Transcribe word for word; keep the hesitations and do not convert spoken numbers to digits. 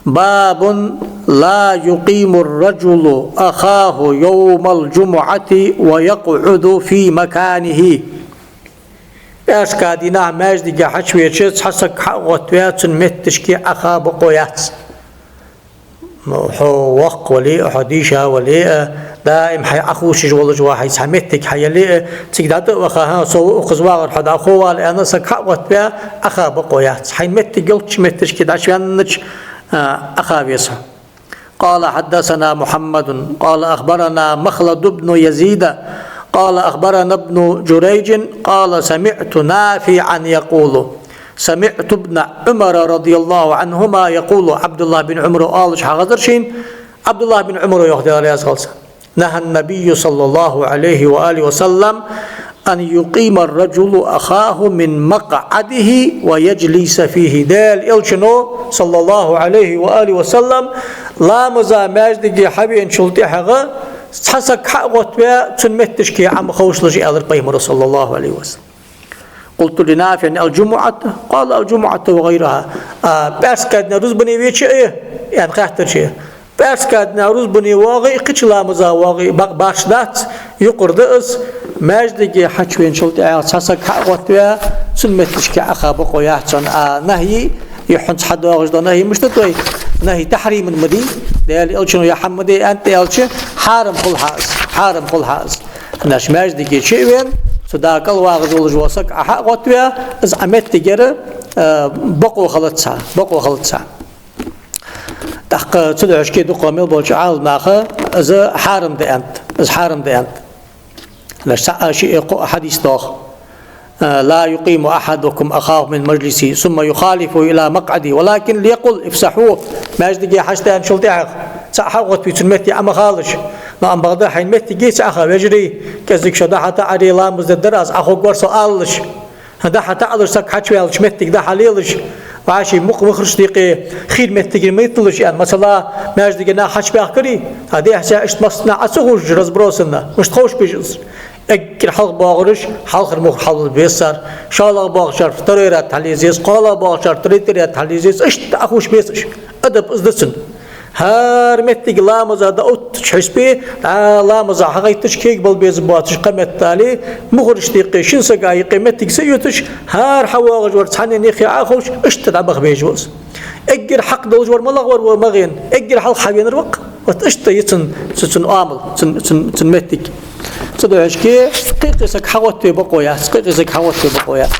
باب لا يقيم الرجل أخاه يوم الجمعة ويقعد في مكانه. ПӀаьраска дийнахьа маьждиге хьачувеча, цхьа саг хьа а гӀоттаваь, цун метташка Ӏоха бокъо яц. Ну, хьо воккха вале а, хьо дийша вале а, даим хьай Ӏохувшаш волаш ва хьай цхьа моттиг хьаяле а, цига дӀатӀа а ваха, хӀа, со ва укхаза вагӀар, хьо дӀахо вала аьнна, саг хьа а гӀоттаваь, Ӏоха бокъо яц. Хьай моттиг йолча метташка дӀачувеннача, а, Ӏоха веза. قال: حدثنا محمد قال: أخبرنا مخلد بن يزيد قال: أخبرنا ابن جريج قال: سمعت نافعا يقول: سمعت ابن عمر رضي الله عنهما يقول. Ӏабдуллахь бин Ӏумара оалаш хьахазар шийна, Ӏабдуллахь бин Ӏумара йоах, Даьла раьза хилва цунна: نهى النبي صلى الله عليه وآله وسلم أن يقيم الرجل أخاه من مقعده ويجلس فيه. Даьла Элчано, صلى الله عليه وآله وسلم, ламаза маьждиге хьавеначул тӀехьагӀа цхьа саг хьа а гӀоттаваь, цун метташка Ӏо ма ховшалаш, аьлар Пайхамаро, صلى الله عليه وسلم. قلت لنافع: الجمعة؟ قال: الجمعة وغيرها. А, пӀаьраска дийнахьа рузбане веча а, аьнна, хаьттар ше. ПӀаьраска дийнахьа рузбане воагӀе а, кхыча ламаза воагӀе а, бакъ башха дац, юкъара да из. Маьждиге хьачувеначул тӀехьагӀа цхьа саг хьа а гӀоттаваь, цун метташка Ӏоха бокъо яц цун. А нахьи, юххьанца хьадоагӀаш дола нахьи мишта да вай? Нахьи тахьриман ма дий, Даьла Элчано яхь ма дий аьннад аьлча, хьарам хул хьа из, хьарам хул хьа из. Наш маьждиге чу а вена, цу дакъа кӀал вагӀаш волаш вола саг Ӏоха а гӀоттаваь, из Ӏа моттигера, а, бокъо хилац цун, бокъо хилац цун. ТӀаккха цу духьашка дукха мел болча Ӏаламнаха из хьарам да аьннад, из хьарам да аьннад. Наш цаӀ а, шиъ а, кхоъ а хьадис доагӀа. لا يقيم أحدكم أخاه من مجلسه ثم يخالفه إلى مقعده ولكن ليقل: افسحوه. Маьждиге хьачутаьнначул тӀехьагӀа цаӀ хьа а гӀоттаве, цун метте Ӏо ма халалаш. Но амма бакъда хьай метте ца Ӏоха, вежарий, кӀеззига шо дӀахьатаӀаре, ламаз дергдар аз, Ӏоховргвар со алалаш. ДӀахьатаӀалаш, саг хьачуваьлча, моттиг дӀахьалелаш. ВӀаший мукъа мухаршта юкъе, хийра моттигера ма йитталаш, аьнна. Масала, маьждиге нах хьачубаьхкарий, а дехьа-сехьа иштта массанахьа Ӏо ца ховшаш, разбросанно, мишта ховш беш из? Эггара хьалха боагӀараш хьалхара мухӀар хьалбала беза цар, шоллагӀа боагӀачар второй ряд хьале еза, кхоалагӀа боагӀачар третий ряд хьале еза, иштта Ӏоховш беза уж. Адаб из да цун. ХӀара моттиг ламаза дӀаоттача хьисапе, дӀа ламаза хьагӀайттача кегабала беза боацаш, кхыметтел мухӀарашта юкъе, шин сага юкъе моттиг ца отташ, хӀара хьавоагӀаш вар цхьанне а юхе Ӏоховш, иштта дӀабаха безаш ва из. Эггара хьакъ долаш вар малагӀа вар ва магӀен, эггара хьалха хьавенар ва-кх. Вот иштта я цун, цу-, цун оамал, цун, цун, цун моттиг. Цу духьашка кхы-кхы саг хьагӀоттаве бокъо яц, кхы-кхы саг хьагӀоттаве бокъо яц.